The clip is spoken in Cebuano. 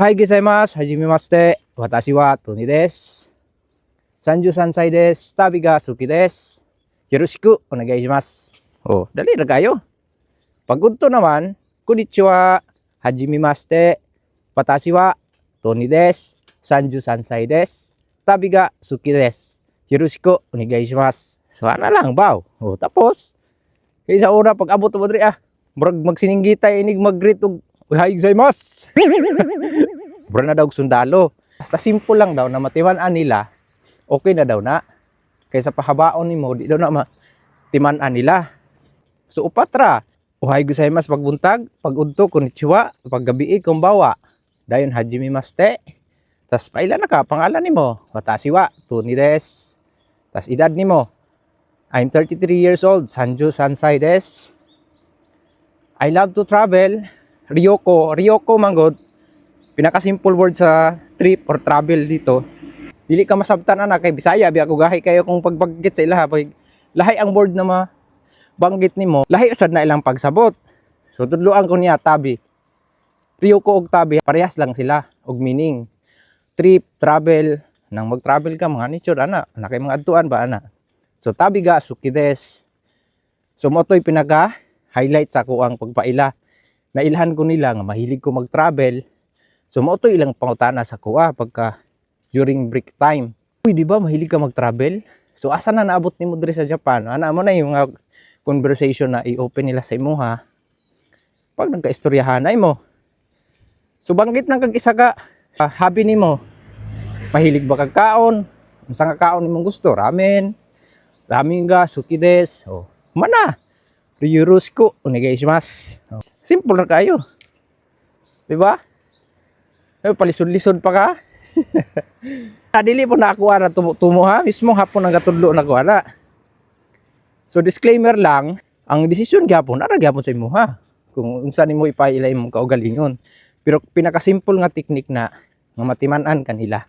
はい、ございます。はじめまして。私はトニーです。33歳です。旅が好きです。よろしくお願いします。Oh, dali ra kayo. Pag udto naman, こんにちは。はじめまして。私はトニーです。33歳です。旅が好きです。よろしくお願いします。So, ana lang, baw. Oh, tapos, kay sa una, pag abot mo diri ah, murag magsininggitay inig mag-greet og "Uy, gozaimasu." Mura na daw og sundalo. Basta simple lang daw na matiman-an nila, okay na daw na. Kaysa pahabaon nimo, di daw na matiman-an nila. So upat ra. おはようございます pagbuntag, pag udto こんにちは, pag gabii こんばんは. Dayon はじめまして. Tas paila na ka, pangalan nimo, 私はトニーです. Tas edad nimo. I'm 33 years old, 33歳です. I love to travel. 旅行, 旅行 manggod. Pinaka-simple word sa trip or travel dito. Dili ka masabtan ana kay Bisaya biya ko gahi kayo kung pagbanggit sa ilaha pag lahi ang word na ma banggit nimo, lahi usad na ilang pagsabot. So tudloan ko niya tabi. 旅行 og 旅 parehas lang sila og meaning. Trip, travel, nang mag-travel ka mga nature ana, ana kay mga adtuan ba ana. So 旅が好きです. So mao to'y pinaka highlight sa ako ang pagpaila. Nailhan ko nila nga mahilig ko mag-travel. So mao to'y ilang pangutana sa kuha pagka during break time. "Uy, di ba mahilig ka mag-travel? So asa na naabot nimo diri sa Japan?" Ana mo na yung mga conversation na i-open nila sa imuha pag nagkaistoryahan ay mo. So banggit nang kag isa ka hobby nimo. Mahilig ba kag kaon? Unsa nga kaon nimong gusto? Ramen. ラーメンが好きです. Oh, mana. よろしくお願いします. Oh, simple ra kayo. Di ba? Eh, palisod-lisod pa ka. Ah, dili po na ako ana tumo-tumo ha. Mismo hapon ang gatudlo na ko ana. So disclaimer lang, ang desisyon gyapon ara gyapon sa imuha. Kung unsa nimo ipaila imong kaugalingon. Pero pinaka-simple nga technique na nga matiman-an kanila.